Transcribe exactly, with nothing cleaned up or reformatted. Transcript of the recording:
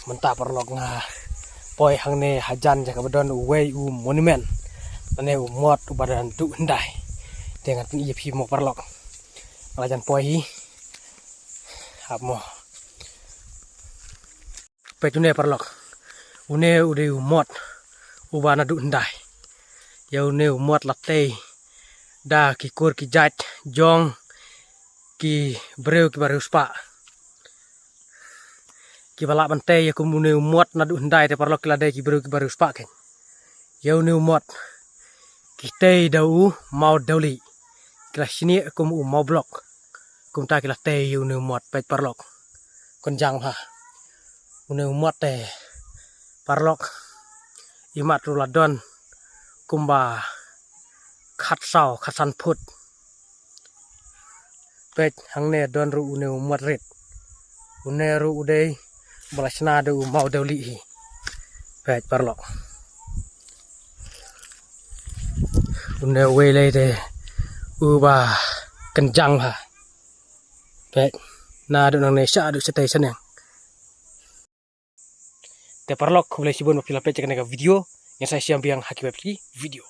Mynta paralok nga poi hangne hajan jaka ba don uwei u monument. Lane u mot uba dang duh hyndai. Te ngan pyni ïa phi mo paralok. Nga la jan poi hi. Hap mo. Peit une paralok. Une u dei u mot uba naduh hyndai. Ïa une u mot la tei da ki kur ki jait jong ki briew kiba riewspah. Kiba lah ban tei ïa kum une u mot naduh hyndai te paralok ki la dei ki briew kiba riewspah kein. Ïa une u mot ki tei da u maw dewlieh. Ki la shnieh kum u maw blok. Kumta ki la tei ïa une u mot, peit paralok. Kynjang bha. Une u mot te paralok, imat ruh la don kumba khatsaw khatsan phut. Peit hangne don ruh une u mot rit. Une ruh u dei ba la shna da u maw dewlieh hi. Peit paralok. Une uwei lei te uba kynjang bha. Peit naduh nangne shaduh shatei shaneng. Te paralok, khublei shibun ba phi la peit ïa kane ka video. Ngin sa ïashem biang ha kiwei pat ki video.